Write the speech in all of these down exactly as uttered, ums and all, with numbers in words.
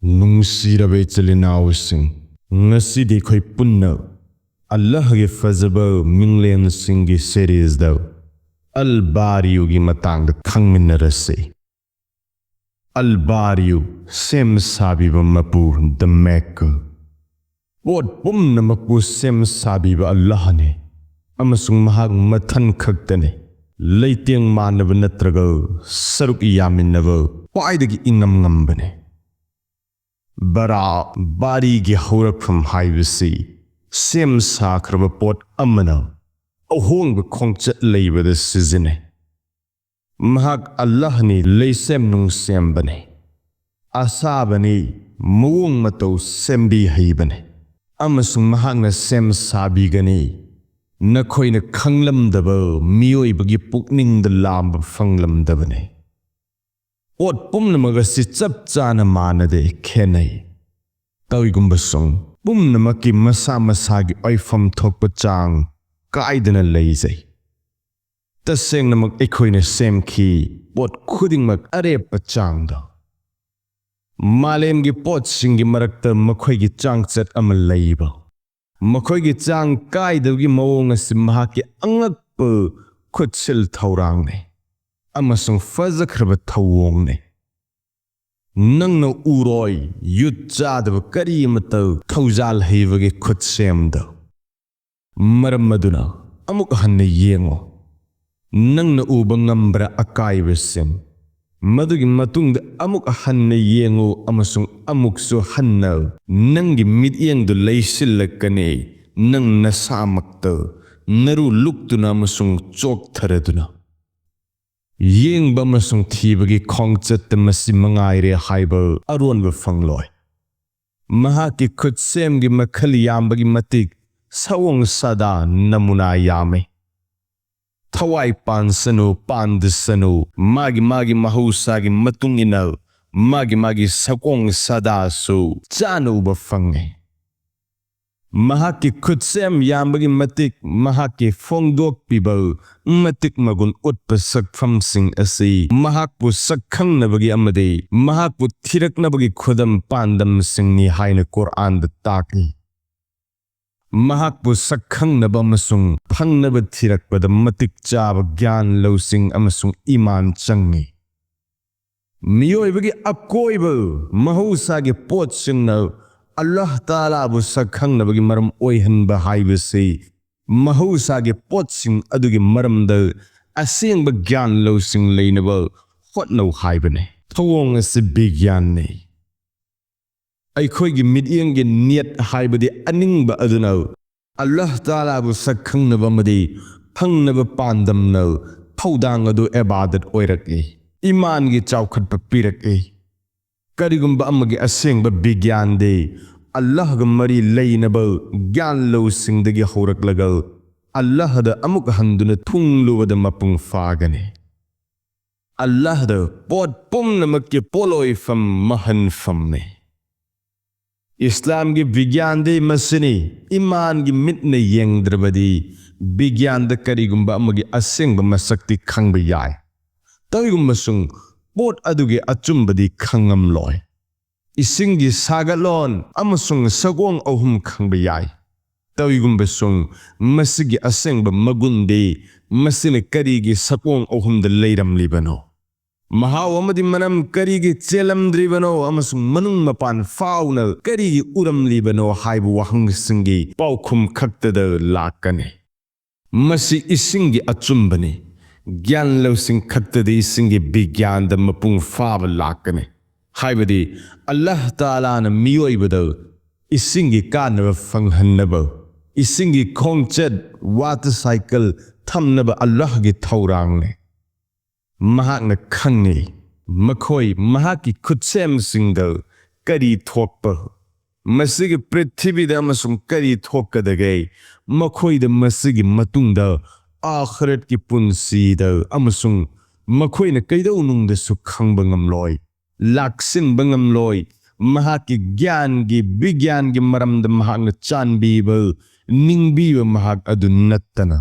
ꯅꯨꯡꯁꯤꯔꯕ ꯏꯆꯤꯜ ꯏꯅꯥꯎꯁꯤꯡ, ꯉꯁꯤꯗꯤ ꯑꯩꯈꯣꯏ ꯄꯨꯟꯅ ꯑꯜꯂꯥꯍꯒꯤ ꯐꯖꯕ ꯃꯤꯡꯂꯦꯟꯁꯤꯡꯒꯤ ꯁꯦꯔꯤꯁꯗ ꯑꯜ ꯕꯥꯔꯤꯌꯨꯒꯤ ꯃꯇꯥꯡꯗ ꯈꯪꯃꯤꯟꯅꯔꯁꯤ꯫ ꯑꯜ ꯕꯥꯔꯤꯌꯨ, ꯁꯦꯝ ꯁꯥꯕꯤꯕ ꯃꯄꯨ, the maker꯫ ꯄꯣꯠ ꯄꯨꯝꯅꯃꯛꯄꯨ ꯁꯦꯝ ꯁꯥꯕꯤꯕ ꯑꯜꯂꯥꯍꯅꯤ, ꯑꯃꯁꯨꯡ ꯃꯍꯥꯛ ꯃꯊꯟ ꯈꯛꯇꯅꯤ ꯂꯩꯇꯦꯡ ꯃꯥꯟꯅꯕ ꯅꯠꯇ꯭ꯔꯒ ꯁꯔꯨꯛ ꯌꯥꯃꯤꯟꯅꯕ ꯈ꯭ꯋꯥꯏꯗꯒꯤ ꯏꯉꯝ ꯉꯝꯕꯅꯤ꯫ ꯕꯔꯥ, ꯕꯥꯔꯤꯒꯤ ꯍꯧꯔꯛꯐꯝ ꯍꯥꯏꯕꯁꯤ ꯁꯦꯝ ꯁꯥꯈ꯭ꯔꯕ ꯄꯣꯠ ꯑꯃꯅ ꯑꯍꯣꯡꯕ ꯈꯣꯡꯆꯠ ꯂꯩꯕꯗ ꯁꯤꯖꯤꯟꯅꯩ꯫ ꯃꯍꯥꯛ ꯑꯜꯂꯥꯍꯅꯤ, ꯂꯩꯁꯦꯝ ꯅꯨꯡꯁꯦꯝꯕꯅꯤ, ꯑꯁꯥꯕꯅꯤ, ꯃꯑꯣꯡ ꯃꯇꯧ ꯁꯦꯝꯕꯤ ꯍꯩꯕꯅꯤ, ꯑꯃꯁꯨꯡ ꯃꯍꯥꯛꯅ ꯁꯦꯝ ꯁꯥꯕꯤꯒꯅꯤ꯫ ꯅꯈꯣꯏꯅ ꯈꯪꯂꯝꯗꯕ, ꯃꯤꯑꯣꯏꯕꯒꯤ ꯄꯨꯛꯅꯤꯡꯗ ꯂꯥꯝꯕ ꯐꯪꯂꯝꯗꯕꯅꯤ꯫ ꯄꯣꯠ ꯄꯨꯝꯅꯃꯛ ꯑꯁꯤ ꯆꯞ ꯆꯥꯅ ꯃꯥꯟꯅꯗꯦ, ꯈꯦꯠꯅꯩ꯫ ꯇꯧꯏꯒꯨꯝꯕꯁꯨꯡ ꯄꯨꯝꯅꯃꯛꯀꯤ ꯃꯁꯥ ꯃꯁꯥꯒꯤ ꯑꯣꯏꯐꯝ ꯊꯣꯛꯄ ꯆꯥꯡ ꯀꯥꯏꯗꯅ ꯂꯩꯖꯩ꯫ ꯇꯁꯦꯡꯅꯃꯛ ꯑꯩꯈꯣꯏꯅ ꯁꯦꯝꯈꯤ ꯄꯣꯠ ꯈꯨꯗꯤꯡꯃꯛ ꯑꯔꯦꯞꯄ ꯆꯥꯡꯗ꯫ ꯃꯥꯂꯦꯝꯒꯤ ꯄꯣꯠꯁꯤꯡꯒꯤ ꯃꯔꯛꯇ ꯃꯈꯣꯏꯒꯤ ꯆꯥꯡꯆꯠ ꯑꯃ ꯂꯩꯕ, ꯃꯈꯣꯏꯒꯤ ꯆꯥꯡ ꯀꯥꯏꯗꯕꯒꯤ ꯃꯑꯣꯡ ꯑꯁꯤ ꯃꯍꯥꯛꯀꯤ ꯑꯉꯛꯄ ꯈꯨꯠꯁꯤꯜ ꯊꯧꯔꯥꯡꯅꯤ ꯑꯃꯁꯨꯡ ꯐꯖꯈ꯭ꯔꯕ ꯊꯧꯑꯣꯡꯅꯤ꯫ ꯅꯪꯅ ꯎꯔꯣꯏ ꯌꯨꯠ ꯆꯥꯗꯕ ꯀꯔꯤ ꯑꯃꯠꯇ ꯊꯧꯖꯥꯜ ꯍꯩꯕꯒꯤ ꯈꯨꯠꯁꯦꯝꯗ꯫ ꯃꯔꯝ ꯑꯗꯨꯅ ꯑꯃꯨꯛ ꯍꯟꯅ ꯌꯦꯡꯉꯨ꯫ ꯅꯪꯅ ꯎꯕ ꯉꯝꯕ꯭ꯔꯥ ꯑꯀꯥꯏꯕꯁꯤꯡ? ꯃꯗꯨꯒꯤ ꯃꯇꯨꯡꯗ ꯑꯃꯨꯛ ꯍꯟꯅ ꯌꯦꯡꯉꯨ ꯑꯃꯁꯨꯡ ꯑꯃꯨꯛꯁꯨ ꯍꯟꯅ ꯅꯪꯒꯤ ꯃꯤꯠꯌꯦꯡꯗꯨ ꯂꯩꯁꯤꯜꯂꯛꯀꯅꯤ꯫ ꯅꯪ ꯅꯁꯥꯃꯛꯇ ꯅꯔꯨ ꯂꯨꯛꯇꯨꯅ ꯑꯃꯁꯨꯡ ꯆꯣꯛꯊꯔꯗꯨꯅ꯫ ꯌꯦꯡꯕ ꯑꯃꯁꯨꯡ ꯊꯤꯕꯒꯤ ꯈꯣꯡꯆꯠꯇ ꯃꯁꯤ ꯃꯉꯥꯏꯔꯦ ꯍꯥꯏꯕ ꯑꯔꯣꯟꯕ ꯐꯪꯂꯣꯏ꯫ ꯃꯍꯥꯛꯀꯤ ꯈꯨꯠꯁꯦꯝꯒꯤ ꯃꯈꯜ ꯌꯥꯝꯕꯒꯤ ꯃꯇꯤꯛ ꯁꯑꯣꯡ ꯁꯥꯗꯥ ꯅꯃꯨꯅꯥ ꯌꯥꯝꯃꯤ꯫ ꯊꯋꯥꯏ ꯄꯥꯟꯁꯅꯨ ꯄꯥꯟꯗꯁꯅꯨ, ꯃꯥꯒꯤ ꯃꯥꯒꯤ ꯃꯍꯧꯁꯥꯒꯤ ꯃꯇꯨꯡ ꯏꯟꯅ ꯃꯥꯒꯤ ꯃꯥꯒꯤ ꯁꯑꯣꯡ ꯁꯥꯗꯥꯁꯨ ꯆꯥꯅ ꯎꯕ ꯐꯪꯉꯤ꯫ ꯃꯍꯥꯛꯀꯤ ꯈꯨꯠꯁꯦꯝ ꯌꯥꯝꯕꯒꯤ ꯃꯇꯤꯛ ꯃꯍꯥꯛꯀꯤ ꯐꯣꯡꯗꯣꯛꯄꯤꯕ ꯃꯇꯤꯛ ꯃꯒꯨꯟ ꯎꯠꯄ ꯁꯛꯐꯝꯁꯤꯡ ꯑꯁꯤ ꯃꯍꯥꯛꯄꯨ ꯁꯛꯈꯪꯅꯕꯒꯤ ꯑꯃꯗꯤ ꯃꯍꯥꯛꯄꯨ ꯊꯤꯔꯛꯅꯕꯒꯤ ꯈꯨꯗꯝ ꯄꯥꯟꯗꯝꯁꯤꯡꯅꯤ ꯍꯥꯏꯅ ꯀꯨꯔꯑꯥꯟꯗ ꯇꯥꯛꯂꯤ꯫ ꯃꯍꯥꯛꯄꯨ ꯁꯛꯈꯪꯅꯕ ꯑꯃꯁꯨꯡ ꯐꯪꯅꯕ ꯊꯤꯔꯛꯄꯗ ꯃꯇꯤꯛ ꯆꯥꯕ ꯒ꯭ꯌꯥꯟ, ꯂꯧꯁꯤꯡ ꯑꯃꯁꯨꯡ ꯏꯃꯥꯟ ꯆꯪꯏ꯫ ꯃꯤꯑꯣꯏꯕꯒꯤ ꯑꯀꯣꯏꯕ ꯃꯍꯧꯁꯥꯒꯤ ꯄꯣꯠꯁꯤꯡꯅ ꯑꯜꯂꯥꯍ ꯇꯥꯂꯥꯕꯨ ꯁꯛꯈꯪꯅꯕꯒꯤ ꯃꯔꯝ ꯑꯣꯏꯍꯟꯕ ꯍꯥꯏꯕꯁꯤ ꯃꯍꯧꯁꯥꯒꯤ ꯄꯣꯠꯁꯤꯡ ꯑꯗꯨꯒꯤ ꯃꯔꯝꯗ ꯑꯁꯦꯡꯕ ꯒ꯭ꯌꯥꯟ ꯂꯧꯁꯤꯡ ꯂꯩꯅꯕ ꯍꯣꯠꯅꯧ ꯍꯥꯏꯕꯅꯤ꯫ ꯊꯧꯑꯣꯡ ꯑꯁꯤ ꯕꯤꯒ꯭ꯌꯥꯟꯅꯤ꯫ ꯑꯩꯈꯣꯏꯒꯤ ꯃꯤꯠꯌꯦꯡꯒꯤ ꯅꯤꯌꯠ ꯍꯥꯏꯕꯗꯤ ꯑꯅꯤꯡꯕ ꯑꯗꯨꯅ ꯑꯜꯂꯥꯍ ꯇꯥꯂꯥꯕꯨ ꯁꯛꯈꯪꯅꯕ ꯑꯃꯗꯤ ꯐꯪꯅꯕ ꯄꯥꯟꯗꯝꯅ ꯊꯧꯗꯥꯡ ꯑꯗꯨ ꯏꯕꯥꯗꯠ ꯑꯣꯏꯔꯛꯏ, ꯏꯃꯥꯟꯒꯤ ꯆꯥꯎꯈꯠꯄ ꯄꯤꯔꯛꯏ꯫ ꯀꯔꯤꯒꯨꯝꯕ ꯑꯃꯒꯤ ꯑꯁꯦꯡꯕ ꯕꯤꯒ꯭ꯌꯥꯟꯗꯤ ꯑꯜꯂꯥꯍꯒ ꯃꯔꯤ ꯂꯩꯅꯕ ꯒ꯭ꯌꯥꯟ ꯂꯧꯁꯤꯡꯗꯒꯤ ꯍꯧꯔꯛꯂꯒ ꯑꯜꯂꯥꯍꯗ ꯑꯃꯨꯛ ꯍꯟꯗꯨꯅ ꯊꯨꯡꯂꯨꯕꯗ ꯃꯄꯨꯡ ꯐꯥꯒꯅꯤ꯫ ꯑꯜꯂꯥꯍꯗ ꯄꯣꯠ ꯄꯨꯝꯅꯃꯛꯀꯤ ꯄꯣꯠꯂꯣꯏꯐꯝ ꯃꯍꯟꯐꯝꯅꯤ꯫ ꯏꯁꯂꯥꯝꯒꯤ ꯕꯤꯒ꯭ꯌꯥꯟꯗꯤ ꯃꯁꯤꯅꯤ꯫ ꯏꯃꯥꯟꯒꯤ ꯃꯤꯠꯅ ꯌꯦꯡꯗ꯭ꯔꯕꯗꯤ ꯕꯤꯒ꯭ꯌꯥꯟꯗ ꯀꯔꯤꯒꯨꯝꯕ ꯑꯃꯒꯤ ꯑꯁꯦꯡꯕ ꯃꯁꯛꯇꯤ ꯈꯪꯕ ꯌꯥꯏ, ꯇꯧꯏꯒꯨꯝꯕꯁꯨꯡ ꯄꯣꯠ ꯑꯗꯨꯒꯤ ꯑꯆꯨꯝꯕꯗꯤ ꯈꯪꯉꯝꯂꯣꯏ꯫ ꯏꯁꯤꯡꯒꯤ ꯁꯥꯒꯠꯂꯣꯟ ꯑꯃꯁꯨꯡ ꯁꯒꯣꯡ ꯑꯍꯨꯝ ꯈꯪꯕ ꯌꯥꯏ, ꯇꯧꯏꯒꯨꯝꯕꯁꯨꯡ ꯃꯁꯤꯒꯤ ꯑꯁꯦꯡꯕ ꯃꯒꯨꯟꯗꯤ ꯃꯁꯤꯅ ꯀꯔꯤꯒꯤ ꯁꯒꯣꯡ ꯑꯍꯨꯝꯗ ꯂꯩꯔꯝꯂꯤꯕꯅꯣ? ꯃꯍꯥꯎ ꯑꯃꯗꯤ ꯃꯅꯝ ꯀꯔꯤꯒꯤ ꯆꯦꯜꯂꯝꯗ꯭ꯔꯤꯕꯅꯣ ꯑꯃꯁꯨꯡ ꯃꯅꯨꯡ ꯃꯄꯥꯟ ꯐꯥꯎꯅ ꯀꯔꯤꯒꯤ ꯎꯔꯝꯂꯤꯕꯅꯣ ꯍꯥꯏꯕ ꯋꯥꯍꯪꯁꯤꯡꯒꯤ ꯄꯥꯎꯈꯨꯝ ꯈꯛꯇꯗ ꯂꯥꯛꯀꯅꯤ꯫ ꯃꯁꯤ ꯏꯁꯤꯡꯒꯤ ꯑꯆꯨꯝꯕꯅꯤ꯫ ꯒ꯭ꯌꯥꯟ ꯂꯧꯁꯤꯡ ꯈꯛꯇꯗꯤ ꯏꯁꯤꯡꯒꯤ ꯕꯤꯒ꯭ꯌꯥꯟꯗ ꯃꯄꯨꯡ ꯐꯥꯕ ꯂꯥꯛꯀꯅꯤ꯫ ꯍꯥꯏꯕꯗꯤ ꯑꯜꯂꯥꯍ ꯇꯥꯂꯥꯅ ꯃꯤꯑꯣꯏꯕꯗ ꯏꯁꯤꯡꯒꯤ ꯀꯥꯟꯅꯕ ꯐꯪꯍꯟꯅꯕ ꯏꯁꯤꯡꯒꯤ ꯈꯣꯡꯆꯠ, water cycle, ꯊꯝꯅꯕ ꯑꯜꯂꯥꯍꯒꯤ ꯊꯧꯔꯥꯡꯅꯤ꯫ ꯃꯍꯥꯛꯅ ꯈꯪꯏ ꯃꯈꯣꯏ ꯃꯍꯥꯛꯀꯤ ꯈꯨꯠꯁꯦꯝꯁꯤꯡꯗ ꯀꯔꯤ ꯊꯣꯛꯄ, ꯃꯁꯤꯒꯤ ꯄ꯭ꯔꯤꯊꯤꯕꯤꯗ ꯑꯃꯁꯨꯡ ꯀꯔꯤ ꯊꯣꯛꯀꯗꯒꯦ, ꯃꯈꯣꯏꯗ ꯃꯁꯤꯒꯤ ꯃꯇꯨꯡꯗ ꯑꯥꯈꯔꯠꯀꯤ ꯄꯨꯟꯁꯤꯗ ꯑꯃꯁꯨꯡ ꯃꯈꯣꯏꯅ ꯀꯩꯗꯧꯅꯨꯡꯗꯁꯨ ꯈꯪꯕ ꯉꯝꯂꯣꯏ, ꯂꯥꯛꯁꯤꯟꯕ ꯉꯝꯂꯣꯏ꯫ ꯃꯍꯥꯛꯀꯤ ꯒ꯭ꯌꯥꯟꯒꯤ, ꯕꯤꯒ꯭ꯌꯥꯟꯒꯤ ꯃꯔꯝꯗ ꯃꯍꯥꯛꯅ ꯆꯥꯟꯕꯤꯕ, ꯅꯤꯡꯕꯤꯕ ꯃꯍꯥꯛ ꯑꯗꯨ ꯅꯠꯇꯅ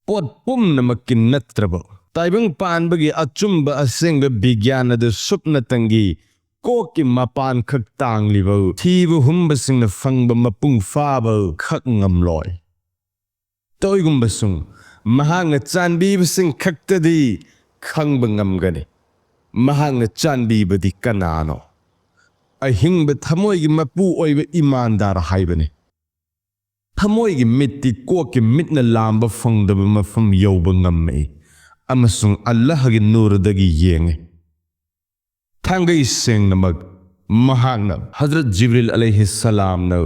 ꯄꯣꯠ ꯄꯨꯝꯅꯃꯛꯀꯤ ꯅꯠꯇ꯭ꯔꯕ ꯇꯥꯏꯕꯪ ꯄꯥꯟꯕꯒꯤ ꯑꯆꯨꯝꯕ ꯑꯁꯦꯡꯕ ꯕꯤꯒ꯭ꯌꯥꯟ ꯑꯗꯨ ꯁꯨꯞꯅꯇꯪꯒꯤ ꯀꯣꯛꯀꯤ ꯃꯄꯥꯟ ꯈꯛ ꯇꯥꯡꯂꯤꯕ ꯊꯤꯕ ꯍꯨꯝꯕꯁꯤꯡꯅ ꯐꯪꯕ ꯃꯄꯨꯡ ꯐꯥꯕ ꯈꯛ ꯉꯝꯂꯣꯏ꯫ ꯇꯧꯏꯒꯨꯝꯕꯁꯨꯡ ꯃꯍꯥꯛꯅ ꯆꯥꯟꯕꯤꯕꯁꯤꯡ ꯈꯛꯇꯗꯤ ꯈꯪꯕ ꯉꯝꯒꯅꯤ꯫ ꯃꯍꯥꯛꯅ ꯆꯥꯟꯕꯤꯕꯗꯤ ꯀꯅꯥꯅꯣ? ꯑꯍꯤꯡꯕ ꯊꯃꯣꯏꯒꯤ ꯃꯄꯨ ꯑꯣꯏꯕ ꯏꯃꯥꯟꯗꯥꯔ ꯍꯥꯏꯕꯅꯤ꯫ ꯊꯃꯣꯏꯒꯤ ꯃꯤꯠꯇꯤ ꯀꯣꯛꯀꯤ ꯃꯤꯠꯅ ꯂꯥꯝꯕ ꯐꯪꯗꯕ ꯃꯐꯝ ꯌꯧꯕ ꯉꯝꯃꯤ ꯑꯃꯁꯨꯡ ꯑꯜꯂꯥꯍꯒꯤ ꯅꯨꯔꯗꯒꯤ ꯌꯦꯡꯉꯤ꯫ ꯊꯥꯡꯒꯩ ꯁꯦꯡꯅꯃꯛ ꯃꯍꯥꯛꯅ, ꯍꯖꯔꯠ ꯖꯤꯕ꯭ꯔꯤꯜ ꯑꯂꯩꯍꯤ ꯁꯂꯥꯝꯅ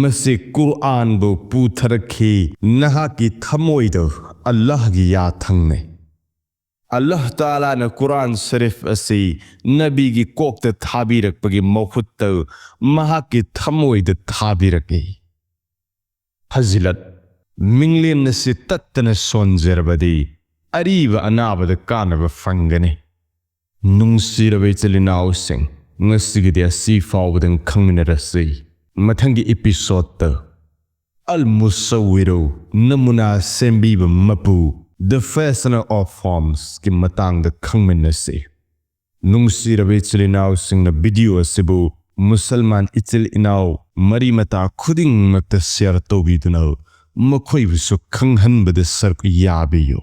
ꯃꯁꯤ ꯀꯨꯔꯑꯥꯟꯕꯨ ꯄꯨꯊꯔꯛꯈꯤ, ꯅꯍꯥꯛꯀꯤ ꯊꯃꯣꯏꯗ ꯑꯜꯂꯥꯍꯒꯤ ꯌꯥꯊꯪꯅꯤ꯫ ꯑꯜꯂꯥꯍ ꯇꯥꯂꯥꯅ ꯀꯨꯔꯑꯥꯟ ꯁꯔꯤꯐ ꯑꯁꯤ ꯅꯕꯤꯒꯤ ꯀꯣꯛꯇ ꯊꯥꯕꯤꯔꯛꯄꯒꯤ ꯃꯍꯨꯠꯇ ꯃꯍꯥꯛꯀꯤ ꯊꯃꯣꯏꯗ ꯊꯥꯕꯤꯔꯛꯏ꯫ ꯐꯖꯤꯂꯠ, ꯃꯤꯡꯂꯦꯝꯅ ꯁꯤ ꯇꯠꯇꯅ ꯁꯣꯟꯖꯔꯕꯗꯤ ꯑꯔꯤꯕ ꯑꯅꯥꯕꯗ ꯀꯥꯟꯅꯕ ꯐꯪꯒꯅꯤ꯫ ꯅꯨꯡꯁꯤꯔꯕ ꯏꯆꯤꯜ ꯏꯅꯥꯎꯁꯤꯡ, ꯉꯁꯤꯒꯤꯗꯤ ꯑꯁꯤ ꯐꯥꯎꯕꯗꯪ ꯈꯪꯃꯤꯟꯅꯔꯁꯤ꯫ ꯃꯊꯪꯒꯤ ꯏꯄꯤꯁꯣꯗꯇ ꯑꯜ ꯃꯨꯁꯧꯋꯤꯔꯨ, ꯅꯃꯨꯅꯥ ꯁꯦꯝꯕꯤꯕ ꯃꯄꯨ, The Fashioner of Formsꯀꯤ ꯃꯇꯥꯡꯗ ꯈꯪꯃꯤꯟꯅꯁꯤ꯫ ꯅꯨꯡꯁꯤꯔꯕ ꯏꯆꯤꯜ ꯏꯅꯥꯎꯁꯤꯡꯅ ꯚꯤꯗꯤꯑꯣ ꯑꯁꯤꯕꯨ ꯃꯨꯁꯜꯃꯥꯟ ꯏꯆꯤꯜ ꯏꯅꯥꯎ ꯃꯔꯤ ꯃꯇꯥ ꯈꯨꯗꯤꯡꯃꯛꯇ ꯁꯤꯌꯔ ꯇꯧꯕꯤꯗꯨꯅ ꯃꯈꯣꯏꯕꯨꯁꯨ ꯈꯪꯍꯟꯕꯗ ꯁꯔꯨꯛ ꯌꯥꯕꯤꯌꯨ꯫